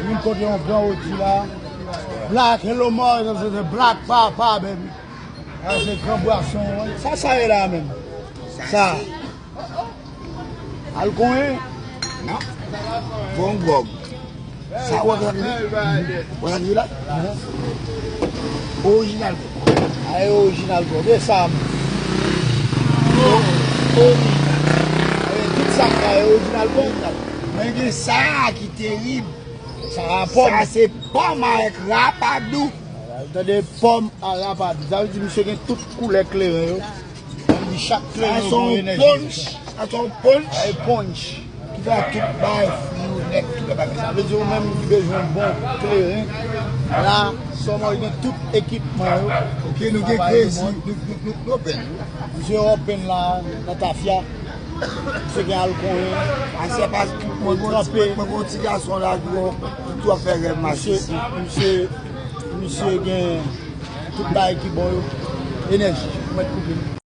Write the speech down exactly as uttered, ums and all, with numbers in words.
Vin kote yon gran O G la. Black, hello, mother, se Black Papa, baby. Sa se gran bwason, wi. Sa, sa ye la menm? Sa. Al konyen? Non. Bon gwòg. Sa wè sa ki wè sa ki la? Orijinal gwòg. Ay, orijinal gwòg. E sa menm. Orijinal. Ay, tout sa ka e orijinal gwòg. Men gen sa ki terib. Sa a pòm. Sa se pòm avèk rapadou. Tande pòm a rapadou. Sa vle di misye gen tout koulè kleren yo. Sa vle di chak kleren yo gen yon enèji. Sa se yon punch. Sa se punch. Ki fè tout bay fri yo nèt, tout bagay. Sa vle di ou menm ki bezwen bon kleren. La, Summer gen tout ekipman yo. Ok, nou gen krezi, nou, nou, nou, nou open. Misye open la, nan tafya. Misye gen alkol. Ase pa mwen gon ti, mwen gon ti gason la ki gon, ki tou ap fè rèv mache. Misye, misye, misye gen tout bagay ki bon yo. Enèji, ou mèt koupe.